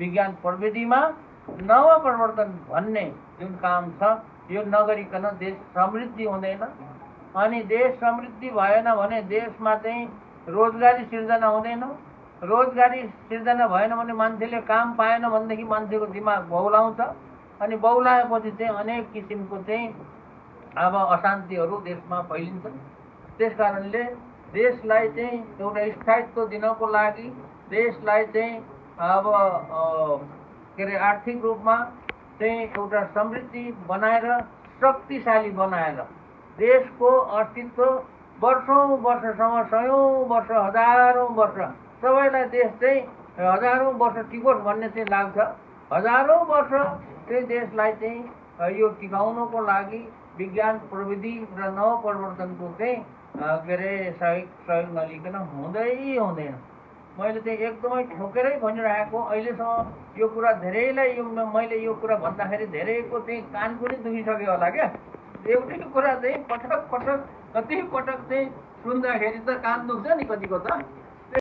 विज्ञान प्रविधिमा नव परिवर्तन भन्ने जुन काम छ यो नगरिकन देश समृद्धि हुँदैन। अनि देश समृद्धि भएन भने देशमा चाहिँ रोजगारी सिर्जना हुँदैन। रोजगारी सिर्जना भएन भने मान्छेले काम पाएन भनेदेखि मान्छेको दिमाग बौलाउँछ। अनि बौलाएपछि चाहिँ अनेक किसिमको चाहिँ अब अशान्तिहरू देशमा फैलिन्छन्। त्यस कारणले देशलाई चाहिँ एउटा स्थायित्व दिनको लागि देशलाई चाहिँ अब के अरे आर्थिक रूपमा चाहिँ एउटा समृद्धि बनाएर शक्तिशाली बनाएर देशको अस्तित्व वर्षौँ वर्षसम्म, सयौँ वर्ष, हजारौँ वर्ष सबैलाई देश चाहिँ हजारौँ वर्ष टिकोस् भन्ने चाहिँ लाग्छ। हजारौँ वर्ष चाहिँ देशलाई चाहिँ यो टिकाउनको लागि विज्ञान प्रविधि र नव परिवर्तनको चाहिँ के अरे सहयोग नलिकन हुँदैन। मैले चाहिँ एकदमै ठोकेरै भनिरहेको। अहिलेसम्म यो कुरा धेरैलाई मैले यो कुरा भन्दाखेरि धेरैको चाहिँ कान पनि दुखिसक्यो होला क्या। एउटै कुरा चाहिँ पटक पटक कति पटक चाहिँ सुन्दाखेरि त कान दुख्छ नि कतिको त।